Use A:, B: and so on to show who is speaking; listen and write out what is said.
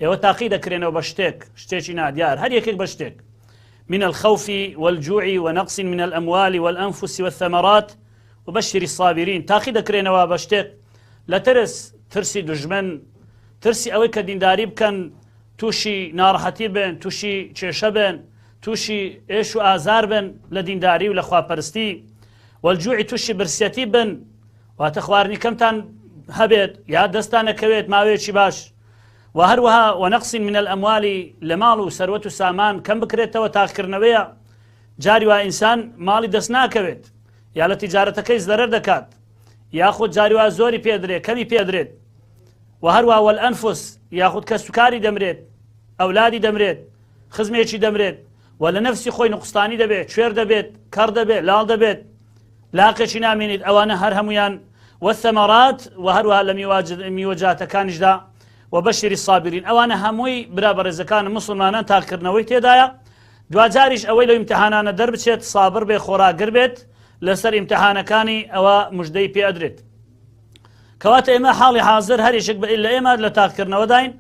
A: ئێوە تاقی دەکرێنەوە بە شتێک، شتێکی نادیار، هەر یەکێک بە شتێک. من الخوف والجوع ونقص من الأموال والأنفس والثمرات وبشر الصابرین تاقی دەکرێنەوە بە شتێک لە ترس، ترسی دوژمن، ترسی ئەوەی کە دینداری بکەن تووشی ناڕەحەتی بن، تووشی کێشە بن، تووشی ئێش و ئازار بن لە دینداری و لە خواپەرستی، والجوع تووشی برسیەتی بن، واتە خواردنی کەمتان هەبێت یا دەستان نەکەوێت ماوەیەکی باش و هەروەها ونقص من الأموال لە ماڵ و سەروەت و سامان کەم بکرێتەوە تاقکردنەوەیە جاری وا ئینسان ماڵی دەست ناکەوێت یا لە تیجارەتەکەی زەرەر دەکات یاخود جاری وا زۆری پێدرێت کەمی پێدرێت و هەروە والأنفس یاخود کەسوکاری دەمرێت ئەولادی دەمرێت خزمێکی دەمرێت و لە نەفسی خۆی نقستانی دەبێت کوێر دەبێت کەڕ دەبێت لاڵ دەبێت لاقێکی نامێنیت ئەوانە هەر هەمویان والثمرات و هەروەها لە میوەجاتەکانیشدا وبشر الصابرین ئەوانە هەمووی برا بەڕێزەکانم موسڵمانان تاقکردنەوەی تێدایە دواجاریش ئەوەی لەو ئیمتحانانە دەربچێت سابر بێ خۆراگر بێت لەسەر ئیمتحانەکانی ئەوە مژدەی پێ ئەدرێت کەواتە ئێمە حاڵی حاضر هەر یەکێک بە لە ئێمە لە تاقکردنەوەداین.